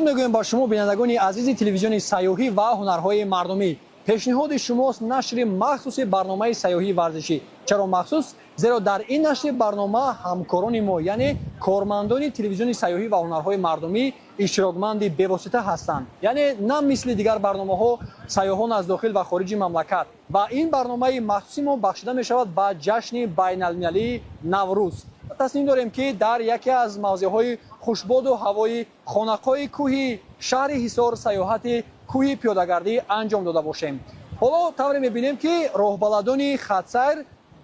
Мегӯем ба шумо, бинандагони азизи телевизиони сайёҳӣ ва ҳунарҳои мардумӣ. Пешниҳоди шумост нашри махсуси барномаи сайёҳии варзишӣ. Чаро махсус? Зеро дар ин нашри барнома ҳамкорони мо, яъне кормандони телевизиони сайёҳӣ ва ҳунарҳои мардумӣ, иштирокманди бевосита ҳастанд, яъне на мисли дигар барномаҳо сайёҳон аз дохил ва хориҷи мамлакат. Ва ин барномаи махсуси мо бахшида мешавад ба ҷашни байналмилалии Наврӯз. Тасмим дорем, ки дар яке аз мавзеъҳои хушбоду ҳавои хонақоҳи кӯҳи шаҳри Ҳисор сайёҳати кӯҳи пиёдагардӣ анҷом дода бошем. Ҳоло тавре мебинем, ки роҳбаладони хатсайр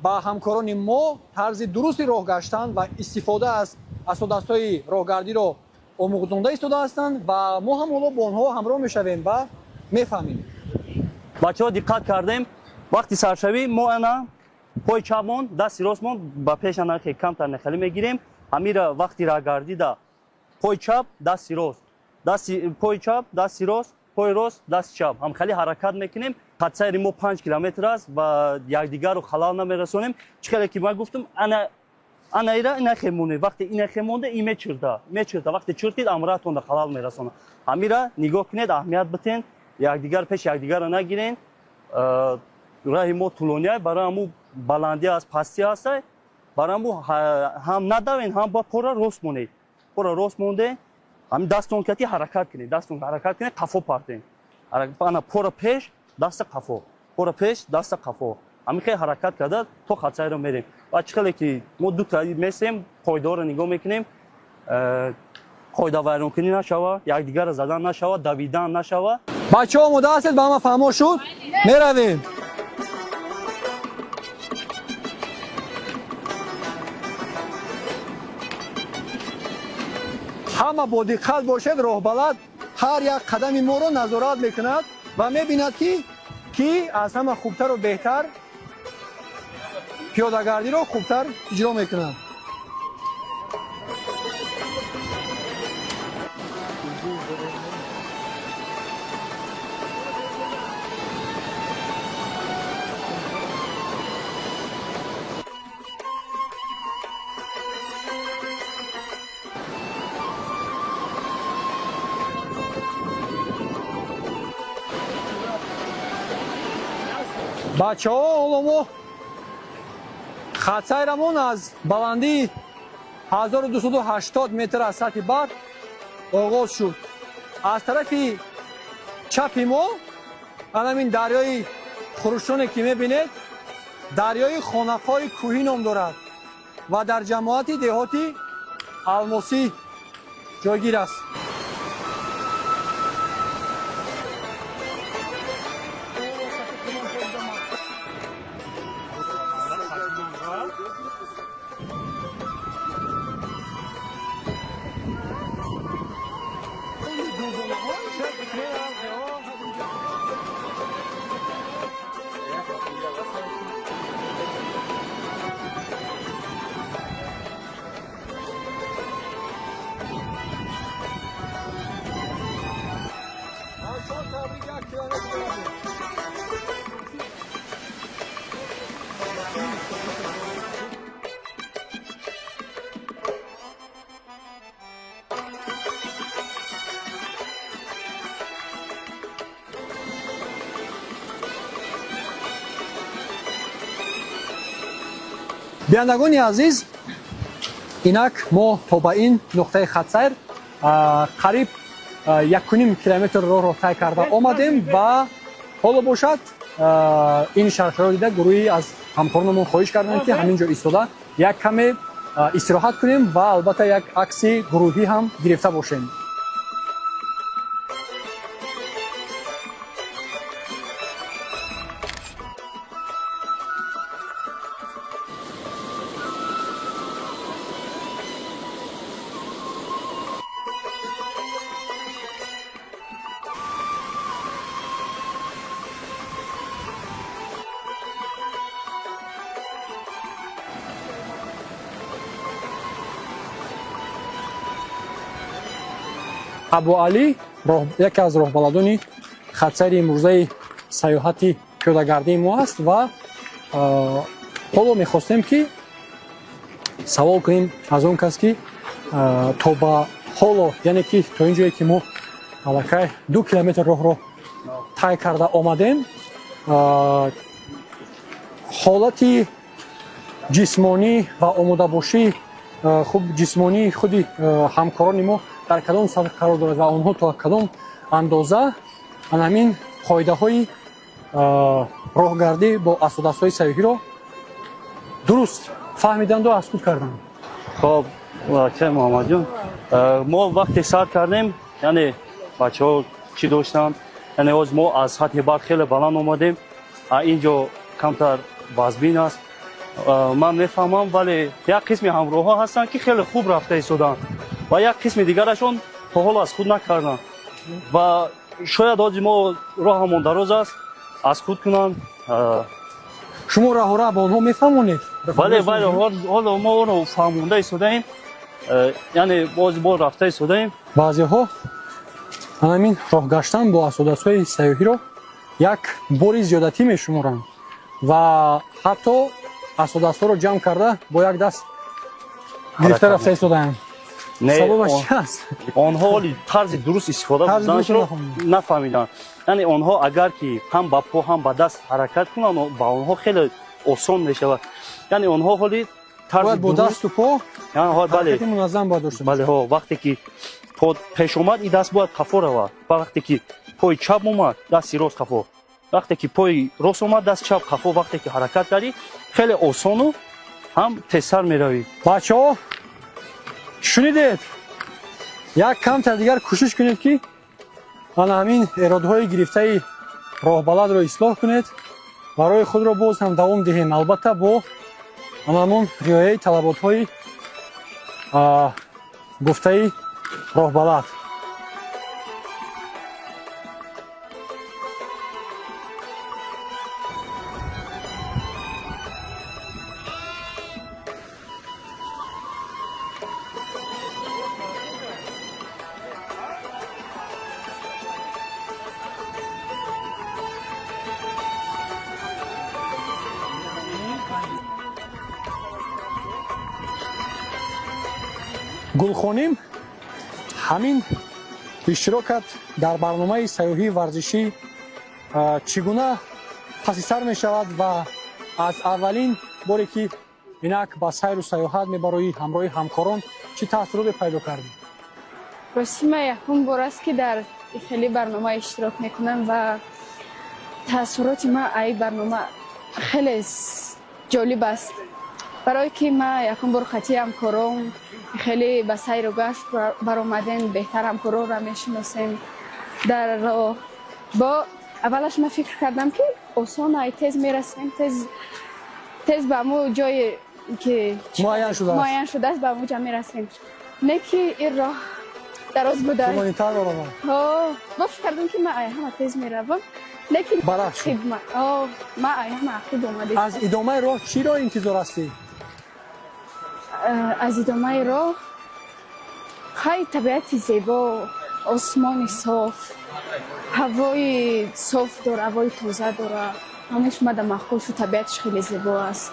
ба ҳамкорони мо тарзи дурусти роҳ гаштан ва истифода аз асодастҳои роҳгардиро омӯзонда истода ҳастанд ва мо ҳам ҳоло бо онҳо ҳамроҳ мешавем ва мефаҳмем. Бачаҳо, диққат кардем, вақти саршавӣ мо ана пои чапмон, дасти ростмон ба пеш, ана ки камтар нехалӣ мегирем. Ҳамира вақти раҳгардида пои чап, дасти рост, дасти пои чап, дасти рост, пои рост, дасти чап, ҳамхелӣ ҳаракат мекунем. Хатсайри мо 5 километр аст ва якдигарро халал намерасонем. Чӣ хеле ки ман гуфтам, ана ана ира ина монед. Вақте ина монда, и мечирта, мечирта. Вақте чиртид, амратонда халал мерасонад. Ҳамира нигоҳ кунед, аҳамият битен, якдигар пеш якдигарро нагирен. Раҳи мо тӯлония, барои ҳаму баландӣ аст, пастӣ ҳаста, барои ҳаму ҳам надавен, ҳам ба пора рост монед. Пора рост монде, ҳамин дастон кати ҳаракат кунед, дастон ҳаракат кунед, қафо партен. Ана пора пеш, даста қафо, пора пеш, даста қафо, ҳамин хел ҳаракат карда то хатсайро мерем. Ва чӣ хеле ки мо дута месем, қоидаҳоро нигоҳ мекунем, қоидавайронкунӣ нашава, якдигарро задан нашава, давидан нашава. Бачаҳо, омода ҳастед? Ба ҳама фаҳмо шуд? Меравем. Ҳама бо диққат бошед. Роҳбалад ҳар як қадами моро назорат мекунад ва мебинад, ки кӣ аз ҳама хубтару беҳтар пиёдагардиро хубтар иҷро мекунад. Бачаҳо, ҳоло мо хатсайрамон аз баландии 1280 метр аз сатҳи баҳр оғоз шуд. Аз тарафи чапи мо анамин дарёи хурӯшоне, ки мебинед, дарёи Хонақои кӯҳӣ ном дорад ва дар ҷамоати деҳоти Алмосӣ ҷойгир аст. Бинандагони азиз, инак мо то ба ин нуқтаи хатсайр қариб 1,5 километр роҳро тай карда омадем ва ҳоло бошад, ин шаршаро дида, гурӯҳе аз ҳамкоронамон хоҳиш карданд, ки ҳамин ҷо истода як каме истироҳат кунем ва албатта як акси гурӯҳӣ ҳам гирифта бошем. Абуалӣ яке аз роҳбаладони хатсайри имрӯзаи сайёҳати пиёдагардии мо аст ва ҳоло мехостем, ки савол кунем аз он кас, ки то ба ҳоло, яъне ки то ин ҷое, ки мо Аллакай 2 километр роҳро тай карда омадем. Ҳолати ҷисмонӣ ва омодабошии хуб ҷисмонии худи ҳамкорони мо дар кадом сатҳ қарор дорад ва онҳо то кадом андоза ана ҳамин қоидаҳои роҳгардӣ бо асодастҳои сайёҳиро дуруст фаҳмиданду аз худ карданд? Хоб, акай Муҳаммадҷон, мо вақте сар кардем, яъне бачаҳо чӣ доштанд, яъне ҳоз мо аз сатҳи баҳр хеле баланд омадем, ин ҷо камтар вазбин аст, ман мефаҳмам, вале як қисми ҳамроҳҳо ҳастанд, ки хеле хуб рафта истоданд ва як қисми дигарашон то ҳол аз худ накарданд ва шояд ҳози мо роҳамон дароз аст, аз худ кунанд. Шумо раҳора ба онҳо мефаҳмонед? Бале, ҳоло мо онро фаҳмонда истодаем, яъне боз бо рафта истодаем. Баъзеҳо ҳамин роҳ гаштан бо асодастҳои сайёҳиро як бори зиёдатӣ мешуморанд ва ҳатто асодастҳоро ҷамъ карда, бо як даст гирифта рафта истодаанд. Сабабаш чи аст? Онҳо ҳоли тарзи дуруст истифода бурданашро нафаҳмиданд. Яъне онҳо агар ки ҳам ба по, ҳам ба даст ҳаракат кунанд, ба онҳо хеле осон мешавад. Яъне онҳо ҳоли тарзи бо дасту по ҳаракати муназзам бояд дошта. Бале, ҳо, вақте ки по пеш омад, и даст бояд қафо равад ва вақте ки пои чап омад, дасти рост қафо, вақте ки пои рост омад, даст чап қафо. Вақте ки ҳаракат кардӣ, хеле осону ҳам тезтар меравӣ. Бачаҳо, шунидед, як камтар дигар кӯшиш кунед, ки ана ҳамин эродҳои гирифтаи роҳбаладро ислоҳ кунед ва роҳи худро боз ҳам давом диҳем, албатта бо ҳамон риояи талаботҳои гуфтаи роҳбалад. Гулхоним, ҳамин иштирокат дар барномаи сайёҳии варзишӣ чӣ гуна паси сар мешавад ва аз аввалин боре, ки инак ба сайру сайёҳат мебароӣ ҳамроҳи ҳамкорон, чӣ таассуроте пайдо кардӣ? Рости, ман якум бор аст, ки дар хеле барнома иштирок мекунам ва таассуроти ман ай барнома хеле ҷолиб аст, барое ки ман якум бор хати ҳамкорон хеле ба сайру гашт баромадем, беҳтар ҳамкоронро мешиносем дар роҳ. Бо аввалаш ман фикр кардам, ки осон ай, тез мерасем, тез тез ба ҳамун ҷое, ки муайян шудааст. Муайян шудааст, ба ҳамун ҷо мерасем. Не, ки ин роҳ дароз буда. Тӯлонитар баромад. Бо фикр кардам, ки ман ай ҳама тез меравам, лекин Баръакс шуд. Ман ай ҳама ақиб омадем. Аз идомаи роҳ чиро интизор ҳастӣ? Аз идомаи роҳ хай табиати зебо, осмони соф, ҳавои соф дора, ҳавои тоза дора. Ҳамеш мада маъқул шуд, табиаташ хеле зебо аст,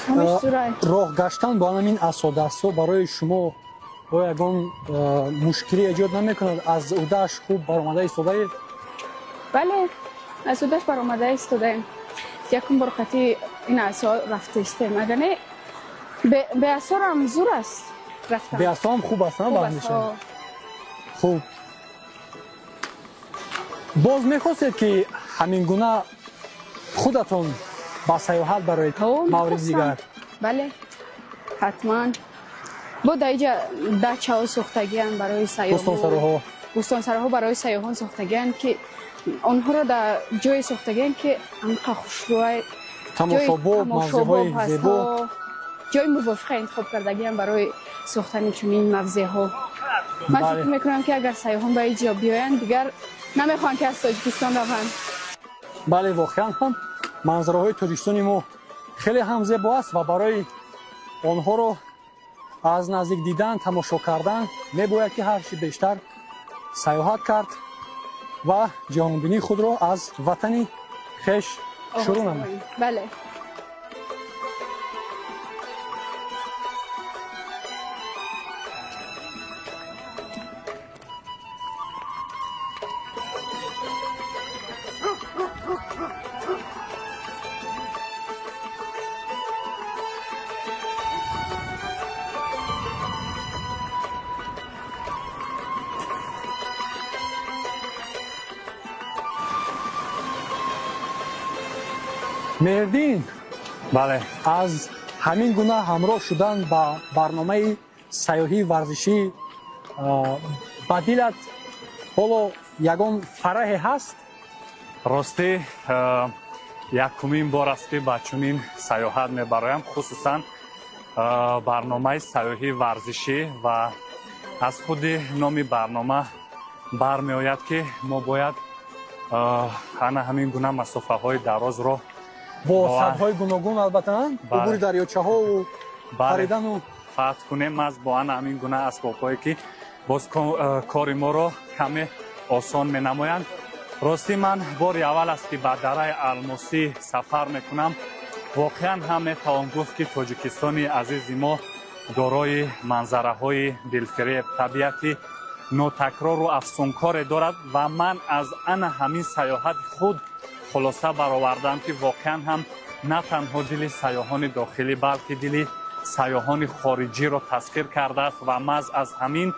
ҳамеш зурай. Роҳ гаштан бо ҳамин асодастҳо барои шумо оё ягон мушкилӣ эҷод намекунад? Аз уҳдааш хуб баромада истодаед? Бале, аз уҳдаш баромада истодаем. Якум бор қати ин асо рафта истем, агар не, беасорам зур аст рафтан. Беасо ҳам хуб аст, на? Хуб аст. Баҳмеша. Ҳо. Хуб, боз мехостед, ки ҳамин гуна худатон ба сайёҳат бароед Ҳо, мавриди мехостам. дигар? Бале, ҳатман. Бо дар иҷа дачаҳо сохтагианд барои сайёҳон. Бӯстонсароҳо. Бӯстонсароҳо барои сайёҳон сохтагианд, ки онҳоро дар ҷое сохтагианд, ки анқа хушрӯай. Тамошобоб, мавзеъҳои зебо. Ҷои мувофиқа интихоб кардагианд барои сохтани чунин мавзеъҳо. Ман фикр мекунам, ки агар сайёҳон ба ин ҷо биёянд, дигар намехоҳанд, ки аз Тоҷикистон раванд. Бале, воқеан ҳам манзараҳои Тоҷикистони мо хеле ҳам зебо аст ва барои онҳоро аз наздик дидан, тамошо кардан мебояд, ки ҳарчи бештар сайёҳат кард ва ҷаҳонбинии худро аз ватани хеш шурӯъ намуд. Бале. Меҳрдин. Бале. Аз ҳамин гуна ҳамроҳ шудан ба барномаи сайёҳии варзишӣ ба дилат ҳоло ягон фараҳе ҳаст? Ростӣ, якумин бор аст, ки ба чунин сайёҳат мебароям, хусусан барномаи сайёҳии варзишӣ, ва аз худи номи барнома бармеояд, ки мо бояд ана ҳамин гуна масофаҳои дарозро бо сатҳҳои гуногун, албатта, убури дарёчаҳову паридану фатҳ кунем, маз бо ана ҳамин гуна асбобҳое, ки боз кори моро каме осон менамоянд. Ростӣ, ман бори аввал аст, ки ба дараи Алмосӣ сафар мекунам. Воқеан ҳам метавон гуфт, ки Тоҷикистони азизи мо дорои манзараҳои дилфиреб, табиати нотакрору афсункоре дорад ва ман аз ана ҳамин сайёҳати худ хулоса баровардам, ки воқеан ҳам на танҳо дили сайёҳони дохилӣ, балки дили сайёҳони хориҷиро тасхир кардааст ва маҳз аз ҳамин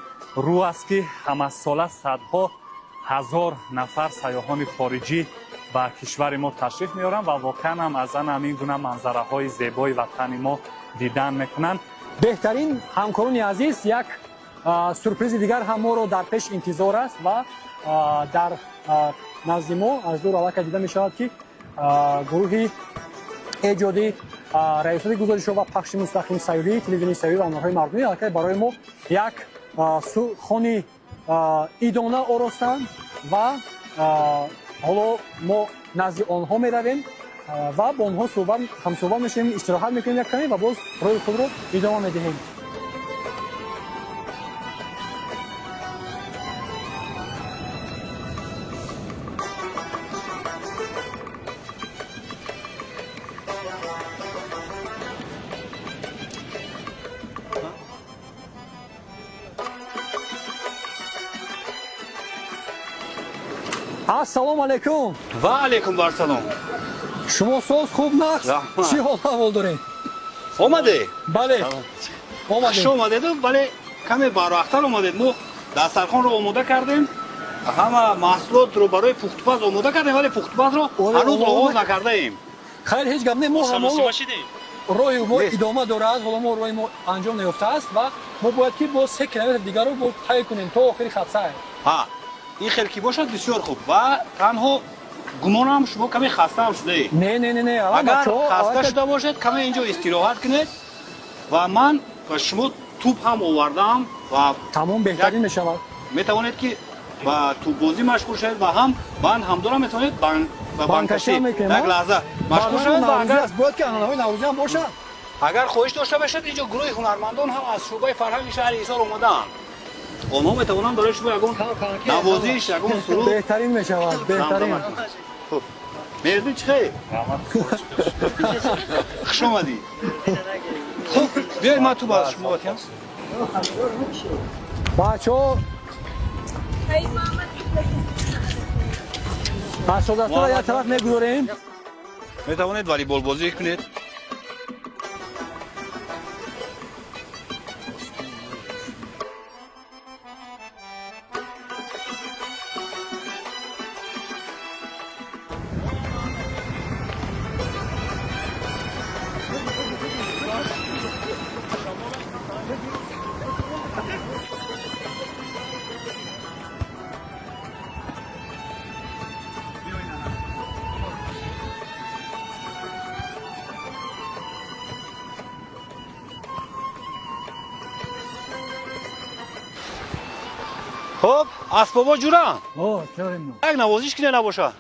рӯ аст, ки ҳамасола садҳо ҳазор нафар сайёҳони хориҷӣ ба кишвари мо ташриф меоранд ва воқеан ҳам аз ана ҳамин гуна манзараҳои зебои ватани мо дидан мекунанд. Беҳтарин, ҳамкорони азиз, як сюрпризи дигар ҳам моро дар пеш интизор аст ва дар назди мо аз дур аллакай дида мешавад, ки гурӯҳи эҷодӣ, раёсати гузоришҳо ва пахши мустақим сайёҳии телевизиони сайёҳӣ ва ҳунарҳои мардумӣ аллакай барои мо як хони идона оростанд ва ҳоло мо назди онҳо меравем ва бо онҳо ҳамсӯҳбат мешавем, истироҳат мекунем як каме ва боз роҳи худро идома медиҳем. Ассалому алайкум. Ва алайкум вассалом. Шумо соз, хуб, нақс, чӣ ҳол аҳвол доред? Омаде? Бале. Хуш омадеду, вале каме барвақттар омадед. Мо дастархонро омода кардем, ҳама маҳсулотро барои пухтупаз омода кардем, вале пухтупазро ҳанӯз оғоз накардаем. Хайр, ҳеҷ гап не, мо ҳамоло роҳи мо идома дорад, ҳоло мо роҳи мо анҷом наёфтааст ва мо бояд ки боз 3 километр дигарро боз тай кунем то охири хатсайр. Ҳа, ин хел ки бошад, бисёр хуб. Ва танҳо гумонам, шумо каме хастаам шудаед. Не, не, не, не. Агар хаста шуда бошед, каме инҷо истироҳат кунед ва ман ба шумо тӯб ҳам овардаам ва Тамом, беҳтарин мешавад. Метавонед, ки ба тӯббозӣ машғул шавед ва ҳам банд ҳам дорам, метавонед ба банкашӣ як лаҳза машғул шавед ва агар Бояд ки анъанаҳои наврӯзӣ ҳам бошад. Агар хоҳиш дошта бошед, инҷо гурӯҳи ҳунармандон ҳам аз шӯъбаи фарҳанги шаҳри Ҳисор омадаанд. Онҳо метавонанд барои шумо ягон навозиш, ягон суруд. Беҳтарин мешавад, беҳтарин. Меҳриддин, чӣ хел? Хуш омадӣ. Хуб, биёед, ман тӯб аз шумо батиҳам. Бачаҳо, асодастро як тараф мегузорем. Метавонед волейболбозӣ кунед. Хуб, асбобо ҷурам, як навозиш кине набошад.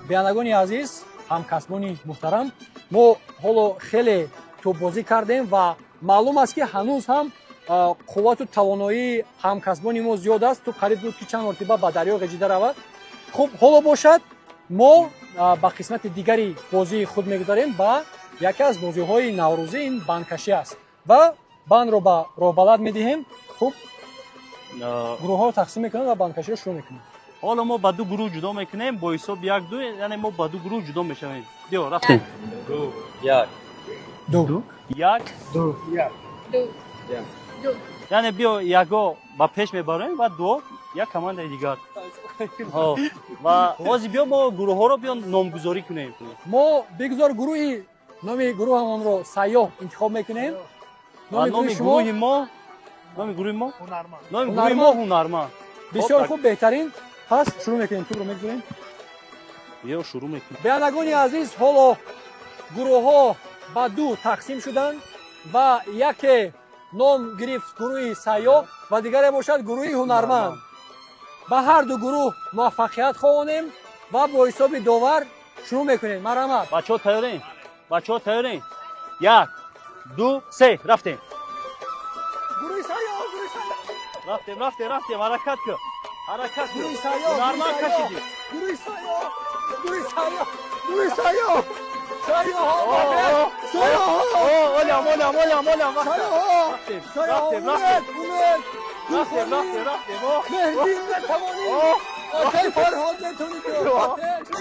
Бинандагони азиз, ҳамкасбони муҳтарам, мо ҳоло хеле тӯббозӣ кардем ва маълум аст, ки ҳанӯз ҳам қуввату тавоноии ҳамкасбони мо зиёд аст. Тӯб қариб буд, ки чанд мартиба ба дарё ғеҷида равад. Хуб, ҳоло бошад, мо ба қисмати дигари бозии худ мегузарем, ба яке аз бозиҳои наврӯзӣ. Ин бандкашӣ аст ва бандро ба роҳбалад медиҳем. Хуб, гурӯҳҳоро тақсим мекунем ва бандкаширо шурӯъ мекунем. Ҳоло мо ба ду гурӯҳ ҷудо мекунем бо ҳисоби як, ду, яъне мо ба ду гурӯҳ ҷудо мешавем. Биё, рафтем. Ду, як. Ду. Як. Ду. Ду. Ду. Яъне биё, яго ба пеш мебарем ва дуо як командаи дигар. Ва ҳозир биё, мо гурӯҳҳоро биё номгузорӣ кунем. Мо бигзор гурӯҳи, номи гурӯҳамонро Сайёҳ интихоб мекунем. Номи гурӯҳи мо, номи гурӯҳи мо, номи гурӯҳи мо Ҳунарманд. Бисёр хуб, беҳтарин. Пас шурӯъ мекунем, тӯбро мегузорем. Биё, шурӯъ мекунем. Бинандагони азиз, ҳоло гурӯҳҳо ба ду тақсим шуданд ва яке ном гирифт гурӯҳи Сайёҳ ва дигаре бошад гурӯҳи Ҳунарманд. Ба ҳар ду гурӯҳ муваффақият хоҳонем ва бо ҳисоби довар шурӯъ мекунем. Марҳамат. Бачаҳо, тайёрем? Бачаҳо, тайёрем? Як, ду, се, рафтем! Гурӯҳи Сайёҳ, гурӯҳи Сайёҳ! Рафтем, рафтем, рафтем! Ҳаракат кун, ҳаракат кун! Гурӯҳи Сайёҳ! Ҳунарманд кашидӣ. Гурӯҳи Сайёҳ, гурӯҳи Сайёҳ, гурӯҳи Сайёҳ! Сайёҳ, Сайёҳ! Олям, олям, олям, олям! Сайёҳ! Рафтем, рафтем! Умед! Рафтем, рафтем, рафтем! Меҳдӣ, метавонӣ! Акай Фарҳод, метавонӣ!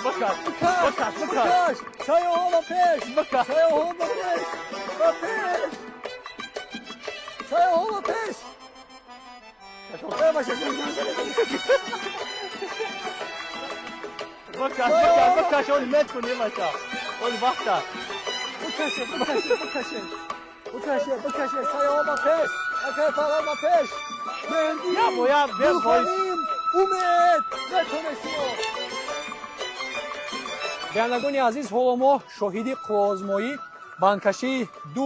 Бикаш, бикаш, бикаш! Сайёҳ ба пеш! Бикаш! Сайёҳ ба пеш, ба пеш! Сайёҳ ба пеш! Бикаш, бикаш, бикаш! Оли меткунӣ, бача, оли вақта. Бикаше, бикаше, бикаше, бикаше, бикаше! Сайёҳ ба пеш! Акай Фарҳод ба пеш! Меҳдӣ! Я бояд бе. Гулхоним, Умед, метавонед шумо! Бинандагони азиз, ҳоло мо шоҳиди қувваозмоӣ, бандкашии ду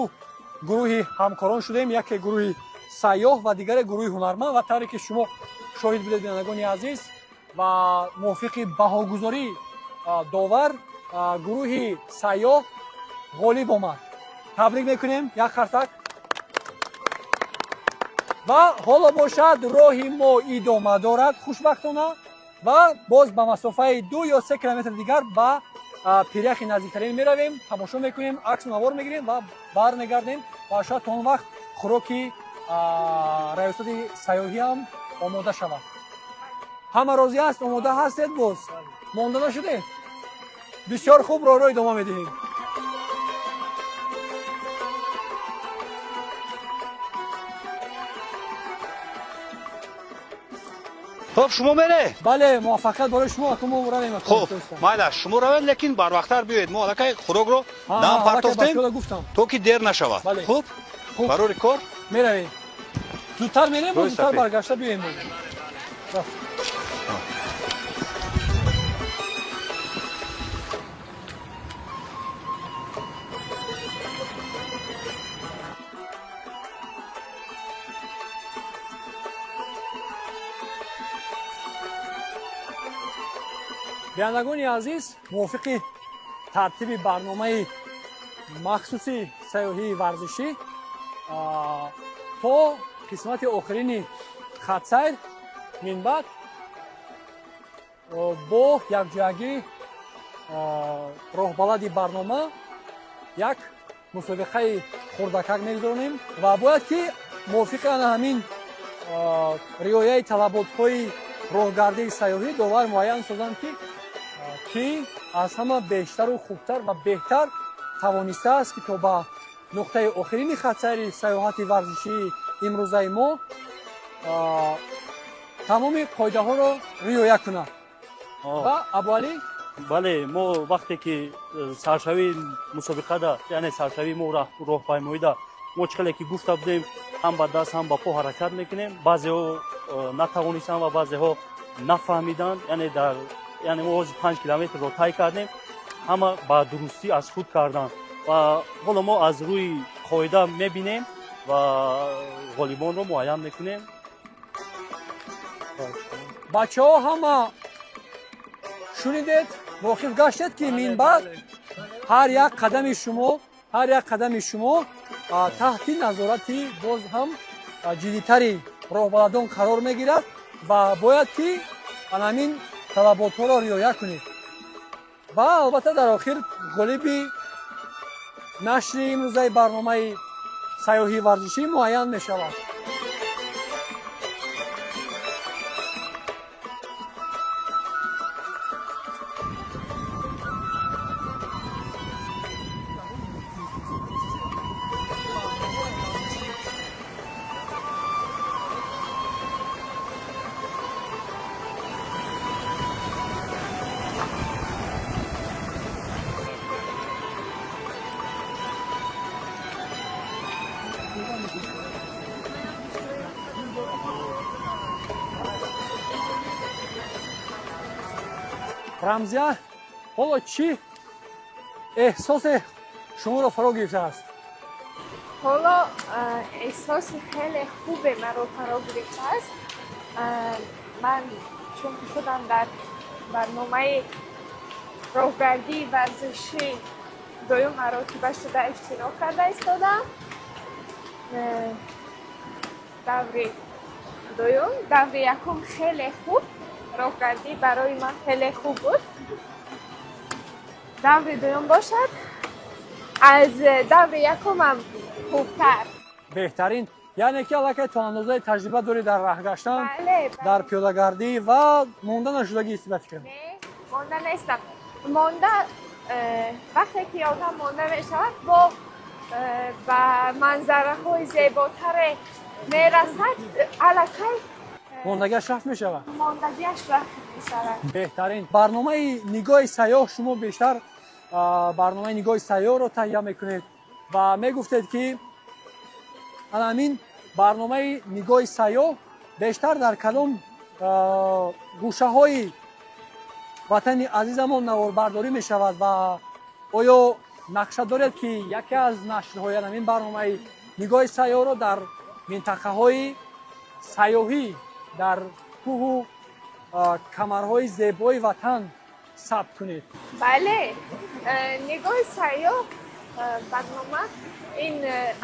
гурӯҳи ҳамкорон шудем: яке гурӯҳи Сайёҳ ва дигаре гурӯҳи Ҳунарманд. Ва тавре ки шумо шоҳид будед, бинандагони азиз, ва мувофиқи баҳогузорӣ довар, гурӯҳи Сайёҳ ғолиб омад. Табрик мекунем, як қарсак. Ва ҳоло бошад, роҳи мо идома дорад, хушбахтона, ва боз ба масофаи 2 ё 3 километр дигар ба пиряхи наздиктарин меравем, тамошо мекунем, аксу навор мегирем ва бармегардем. Ва шояд то он вақт хӯроки раёсати сайёҳӣ ҳам омода шавад. Ҳама розӣ аст? Омода ҳастед? Боз монда нашудед? Бисёр хуб, роҳро идома медиҳем. Хуб, шумо мере? Бале, муваффақият барои шумо. Акун мо равем. Хуб, майла, шумо равед, лекин барвақттар биёед. Мо аллакай хӯрокро дам партофтем, гуфтам, то ки дер нашавад. Хуб, барори кор. Меравем, зудтар мерем, зудтар баргашта биёем. Бинандагони азиз, мувофиқи тартиби барномаи махсуси сайёҳии варзишӣ, то қисмати охирини хатсайр минбаъд бо якҷоягӣ роҳбалади барнома як мусобиқаи хурдакак мегузаронем. Ва бояд ки мувофиқи ана ҳамин риояи талаботҳои роҳгардии сайёҳӣ довар муайян созанд, ки аз ҳама бештару хубтар ва беҳтар тавонистааст, ки то ба нуқтаи охирини хатсайри сайёҳати варзишии имрӯзаи мо тамоми қоидаҳоро риоя кунад. Ва Абуалӣ. Бале, мо вақте ки саршавии мусобиқада, яъне саршавии мо роҳпаймоида, мо чӣ хеле ки гуфта будем, ҳам ба даст, ҳам ба по ҳаракат мекунем. Баъзеҳо натавонистанд ва баъзеҳо нафаҳмиданд. Яъне дар, яъне мо ҳозир 5 километрро тай кардем, ҳама ба дурустӣ аз худ карданд. Ва ҳоло мо аз рӯи қоида мебинем ва ғолибонро муайян мекунем. Бачаҳо, ҳама шунидед, воқиф гаштед, ки минбаъд ҳар як қадами шумо, ҳар як қадами шумо таҳти назорати боз ҳам ҷиддитари роҳбаладон қарор мегирад ва бояд ки ана ҳамин талаботҳоро риоя кунед. Ва албатта, дар охир ғолиби нашри имрӯзаи барномаи сайёҳии варзишӣ муайян мешавад. Рамзия, ҳоло чӣ эҳсосе шуморо фаро гирифтааст? Ҳоло эҳсоси хеле хубе маро фаро гирифтааст. Ман чунки худам дар барномаи роҳгардии варзишӣ дуюм маротиба шуда иштирок карда истодам. Даври дуюм, даври якум хеле хуб роҳгардӣ барои ман хеле хуб буд. Даври дуюм бошад, аз даври якумам хубтар. Беҳтарин, яъне ки аллакай то андозаи таҷриба дорӣ дар раҳ гаштан, Бале. дар пиёдагардӣ ва монда нашудагист, ба фикрам. Не, монда нестам. Монда, вақте ки одам монда мешавад, бо ба манзараҳои зеботаре мерасад, аллакай мондагиаш рафт мешавад. Мондагиаш рафт мешавад. Беҳтарин. Барномаи нигоҳи сайёҳ, шумо бештар барномаи нигоҳи сайёҳро таҳия мекунед ва мегуфтед, ки ана ҳамин барномаи нигоҳи сайёҳ бештар дар кадом гӯшаҳои ватани азизамон наворбардорӣ мешавад ва оё нақша доред, ки яке аз нашрҳои ҳамин барномаи нигоҳи сайёҳро дар минтақаҳои сайёҳӣ, дар кӯҳу камарҳои зебои ватан сабт кунед? Бале, нигоҳи сайёҳ барнома ин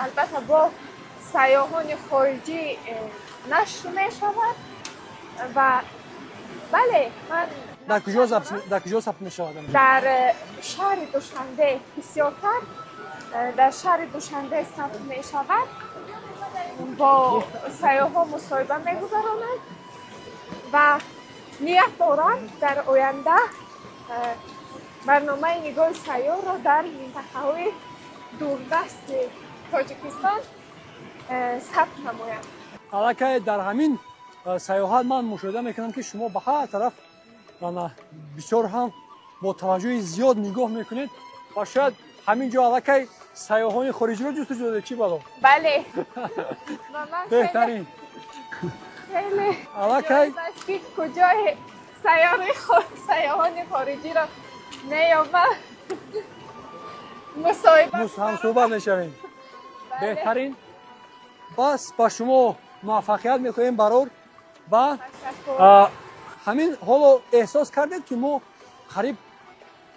албатта бо сайёҳони хориҷӣ нашр мешавад ва бале, ман Дар куҷо сабт мешавад? Дар шаҳри Душанбе, бисёртар дар шаҳри Душанбе сабт мешавад. Бо сайёҳҳо мусоҳиба мегузаронанд ва ният дорам дар оянда барномаи нигоҳи сайёҳро дар минтақаҳои дурдасти Тоҷикистон сабт намоям. Аллакай дар ҳамин сайёҳат ман мушоҳида мекунам, ки шумо ба ҳар тараф бисёр ҳам бо таваҷҷӯҳи зиёд нигоҳ мекунед ва шояд ҳамин ҷо аллакай сайёҳони хориҷиро ҷустуҷӯ додед, чӣ бало? Бале. Беҳтарин. Хеле Аллакай ки куҷои сайёҳони хориҷиро меёбам, мусоҳиба ҳамсӯҳбат мешавем. Беҳтарин. Бас, ба шумо муваффақият мехоҳем, барор, ва ҳамин ҳоло эҳсос кардед, ки мо қариб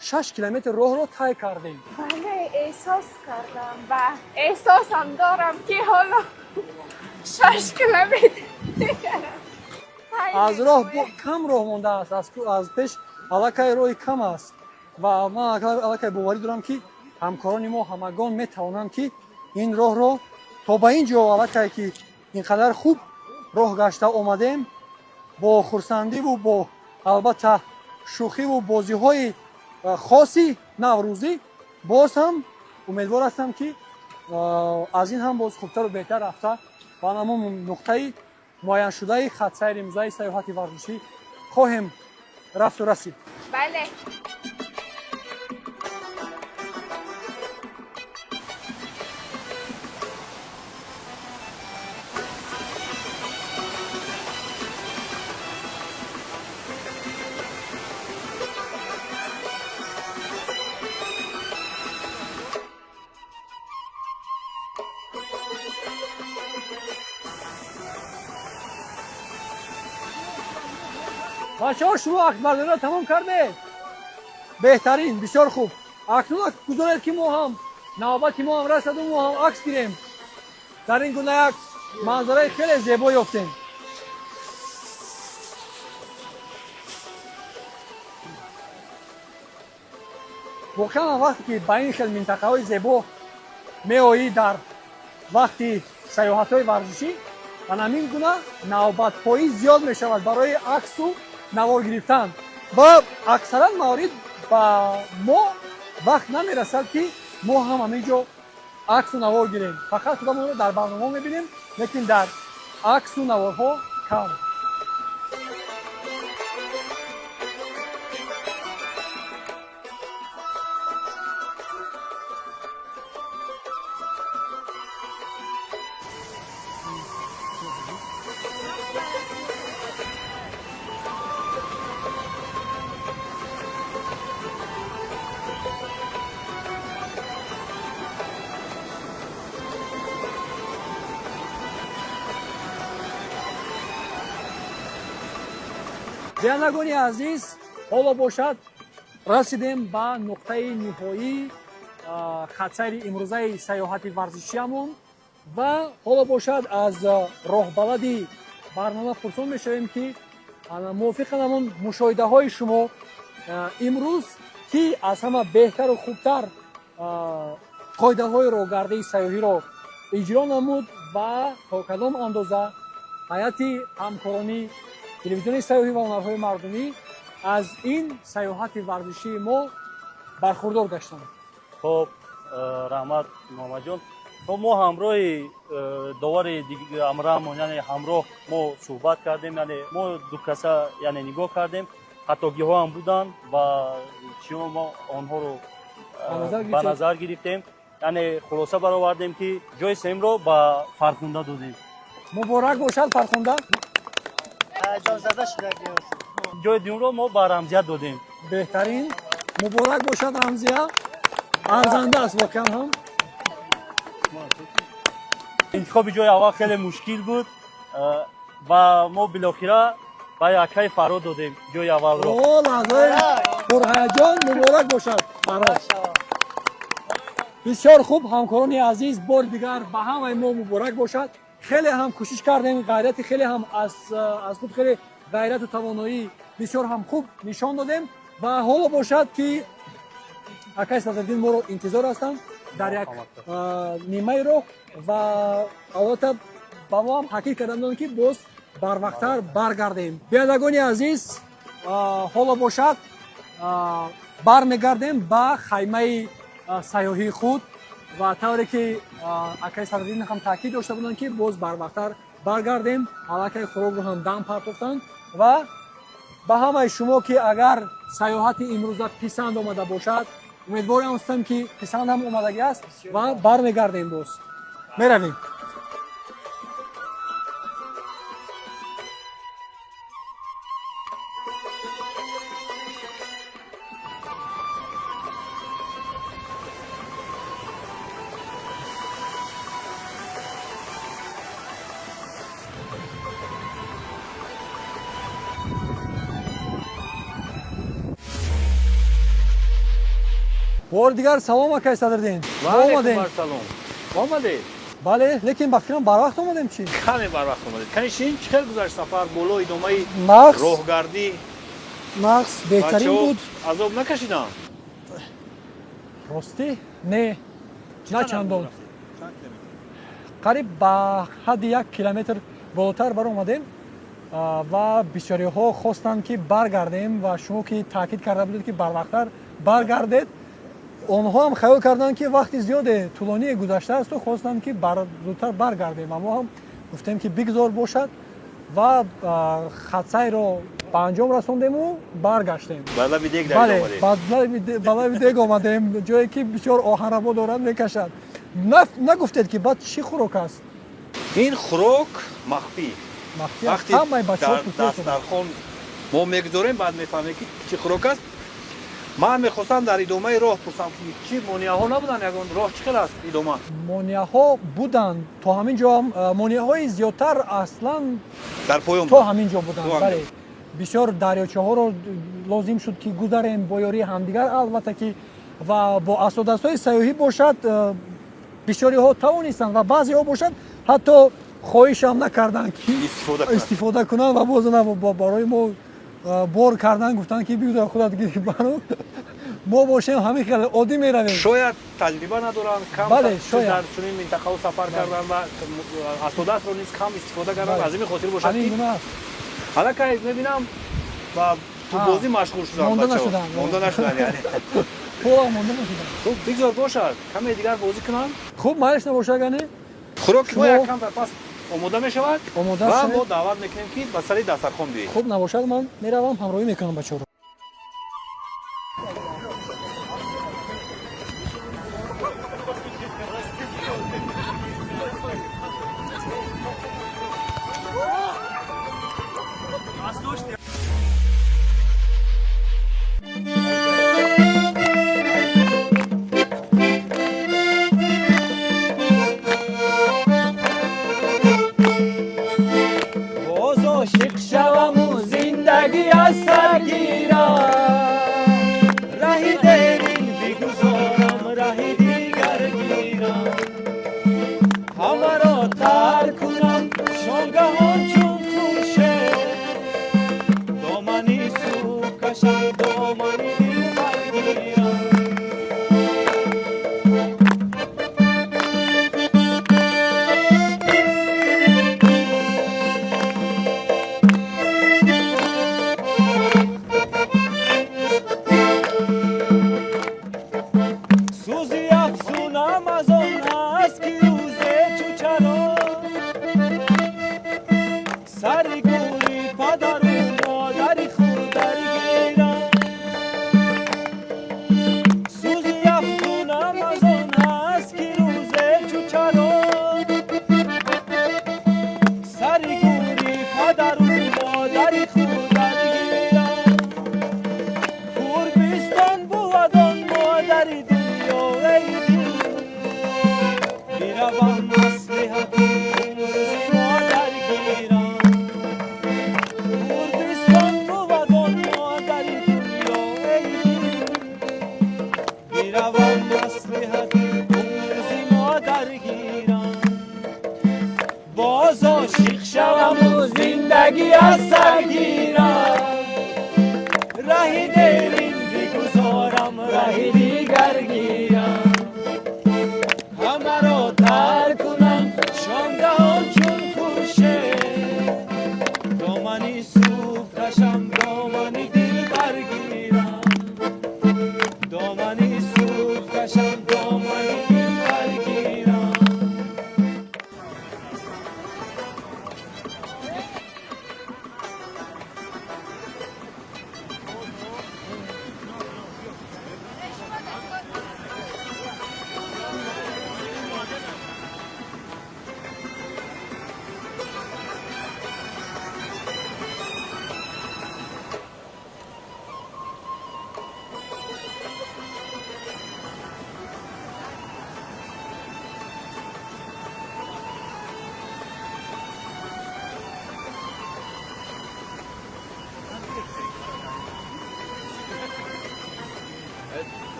6 километр роҳро тай кардем? Бале, эҳсос кардам ва эҳсосам дорам, ки ҳоло 6 километр аз роҳ кам роҳ мондааст, аз пеш аллакай роҳи кам аст ва ман аллакай боварӣ дорам, ки ҳамкорони мо ҳамагон метавонанд, ки ин роҳро то ба ин ҷо аллакай, ки ин қадар хуб роҳ гашта омадем, бо хурсандиву бо албатта шӯхиву бозиҳои хоси наврӯзӣ, боз ҳам умедвор ҳастам, ки аз ин ҳам боз хубтару беҳтар рафта ба ҳамон нуқтаи муайяншудаи хатсайри имрӯзаи сайёҳати варзишӣ хоҳем рафту расид. Бале. Бачаҳо, шумо аксбардориро тамом кардед? Беҳтарин, бисёр хуб. Акнун гузоред, ки мо ҳам навбати мо ҳам расаду мо ҳам акс гирем. Дар ин гуна як манзараи хеле зебо ёфтем. Воқеан, вақте ки ба ин хел минтақаҳои зебо меоӣ дар вақти сайёҳатҳои варзишӣ, ана ҳамин гуна навбатпоӣ зиёд мешавад барои аксу навор гирифтан ва аксаран маврид ба мо вақт намерасад, ки мо ҳам ҳамин ҷо аксу навор гирем. Фақат худамонро дар барномаҳо мебинем, лекин дар аксу наворҳо кам. Бинандагони азиз, ҳоло бошад, расидем ба нуқтаи ниҳоии хатсайри имрӯзаи сайёҳати варзишиамон ва ҳоло бошад, аз роҳбалади барнома пурсон мешавем, ки мувофиқан ҳамон мушоҳидаҳои шумо, имрӯз ки аз ҳама беҳтару хубтар қоидаҳои роҳгардии сайёҳиро иҷро намуд ва то кадом андоза ҳайати ҳамкоронӣ телевизиони сайёҳӣ ва ҳунарҳои мардумӣ аз ин сайёҳати варзишии мо бархурдор гаштанд. Хоб, раҳмат, Муҳаммадҷон. Хоб, мо ҳамроҳи довари амрамон, яъне ҳамроҳ мо суҳбат кардем, яъне мо ду каса, яъне нигоҳ кардем, хатогиҳо ҳам буданд ва чиё мо онҳоро ба назар гирифтем, яъне хулоса баровардем, ки ҷои сеюмро ба Фархунда додем. Муборак бошад, Фархунда! Ҷои дуюмро мо ба Рамзия додем. Беҳтарин, муборак бошад, Рамзия! Арзанда аст воқеан ҳам. Интихоби ҷои аввал хеле мушкил буд ва мо билохира ба акаи Фарҳод додем ҷои аввалро. О, лаҳзаи пурҳаяҷон! Муборак бошад, Фарҳод! Бисёр хуб, ҳамкорони азиз, бори дигар ба ҳамаи мо муборак бошад. Хеле ҳам кӯшиш кардем, ғайрати хеле ҳам аз худ, хеле ғайрату тавоноӣ бисёр ҳам хуб нишон додем. Ва ҳоло бошад, ки акаи Садриддин моро интизор ҳастанд дар як нимаи роҳ ва албатта ба мо ҳам таъкид карданд, ки боз барвақттар баргардем. Бинандагони азиз, ҳоло бошад, бармегардем ба хаймаи сайёҳии худ ва тавре ки акаи Садриддин ҳам таъкид дошта буданд, ки боз барвақттар баргардем, аллакай хӯрокро ҳам дам партофтанд. Ва ба ҳамаи шумо, ки агар сайёҳати имрӯза писанд омада бошад, умедворам ҳастам, ки писанд ҳам омадагӣ аст, ва бармегардем, боз меравем. Бори дигар салом, акай Садриддин, омадем. Салом, омадед. Бале, лекин ба фикрам, барвақт омадем, чӣ? Каме барвақт омадед. Кани шин, чӣ хел гузашт сафар боло, идомаи нағз роҳгардӣ? Нағз, беҳтарин буд. Азоб накашидам? Ростӣ, не, на чандон. Қариб ба ҳадди 1 километр болотар баромадем ва бисёриҳо хостанд, ки баргардем, ва шумо ки таъкид карда будед, ки барвақттар баргардед, онҳо ҳам хаёл карданд, ки вақти зиёде тӯлоние гузаштаасту хостанд, ки зудтар баргардем, ва мо ҳам гуфтем, ки бигзор бошад, ва хатсайро ба анҷом расондему баргаштем. Бале, ба лаби дег омадем, ҷое ки бисёр оҳанрабо дорад, мекашад. Нагуфтед, ки баъд чӣ хӯрок аст? Ин хӯрок махфӣ. Вақти ҳамаи бачаҳо дастархон мо мегузорем, баъд мефаҳмем, ки чӣ хӯрок аст. Ман мехостам дар идомаи роҳ пурсам, ки чӣ монеаҳо набуданд? Ягон роҳ чӣ хел аст идома? Монеаҳо буданд то ҳамин ҷо, монеаҳои зиёдтар аслан дар поён то ҳамин ҷо буданд, бале. Бисёр дарёчаҳоро лозим шуд, ки гузарем бо ёрии ҳамдигар, албатта ки, ва бо асодастҳои сайёҳӣ бошад, бисёриҳо тавонистанд ва баъзеҳо бошад, ҳатто хоҳишам накарданд, ки истифода кунанд ва боз барои мо бор кардан, гуфтанд, ки бигузор худат гири баро, мо бошем, ҳамин хеле оддӣ меравем. Шояд таҷриба надоранд, кам дар чунин минтақаҳо сафар карданд ва асодастро низ кам истифода карданд. Аз ин хотир бошад, ки аллакай мебинам, ба тӯббозӣ машғул шуданд. Монда нашуданд. Монда нашуданд, яъне. Пола монда нашуданд. Хуб, бигзор бошад, каме дигар бозӣ кунанд. Хуб, майлиш набошад, гане. Хӯроки мо як камтар пас омода мешавад ва мо даъват мекунем, ки ба сари дастархон биёед. Хуб набошад, ман меравам, ҳамроҳӣ мекунам бачаҳоро. Боз ошиқ шаваму зиндагӣ аз сар гирам, раҳи дерин бигузорам, раҳи дигар гирам, ҳамаро тарк кунам шонгаҳон чун хуршед, домани субҳ кашам, домани дилбар гирам. Сӯзи афзунам аз он аст, ки рӯзе чу чаро сари гӯри падару модари худ даргирам. Сӯзи афзунам аз он аст, ки рӯзе чу чаро сари гӯри падару модари худ даргирам. Курбистон бувад он модари дунё, эй дил, биравам маслиҳати рӯзи модар гирам. Курбистон бувад он модари дунё, эй дил, биравам маслиҳати рӯзи модар гирам. Боз ошиқ шаваму зиндагӣ аз сар гирам, раҳи дерин бигузорам, раҳи дигар гирам, ҳамаро тарк кунам шонгаҳон чун хуршед, домани субҳ кашам, домани дилбар гирам, домани субҳ кашам, домани дилбар гирам.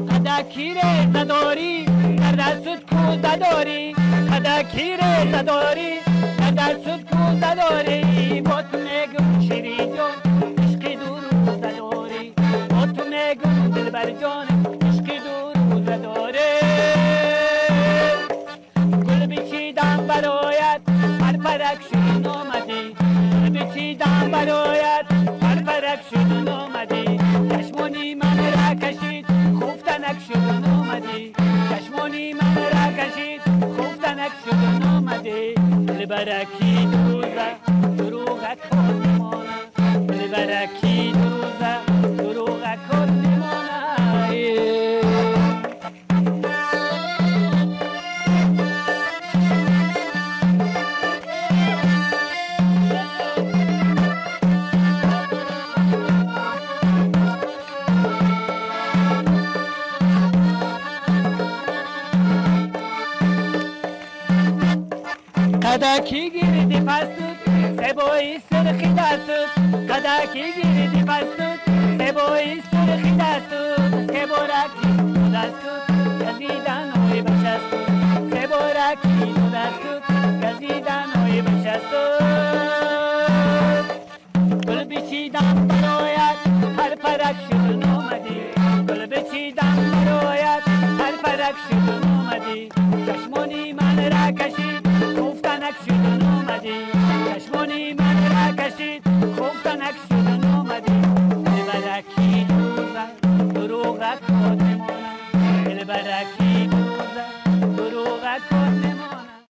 Қадакире задорӣ, дар дастут кӯза дорӣ, қадакире задорӣ, дар дастут кӯза дорӣ, бо ту мегум, шириҷон, ишқи дурӯза дорӣ, бо ту мегум, дилбарҷон, ишқи дурӯза дорӣ. Гул бичидам бароят, парпарак шуд, номадӣ, гул бичидам бароят, парпарак шуд, номадӣ, чашмони манра кашид, хуфтанак шуд, номадӣ, чашмони манра кашид, хуфтанак шуд, номадӣ. Дилбараки дурӯза дурӯғат кор мемонад, дилбараки. Қадаки гирди пастут, себои сурхи дастут. Қадаки гирди пастут, себои сурхи дастут. Себораки дастут, газидан ой башастут. Себораки дастут, газидан ой башастут. Гул бичидам бароят, парпарак шуд омадӣ. Гул бичидам бароят, парпарак шуд омадӣ. Чашмони ман ра кашид, хуфтанак шуд омадӣ. Чашмони ман ра кашид, хуфтанак шуд омадӣ. Дилбараки дурӯғат код мемонад. Дилбараки.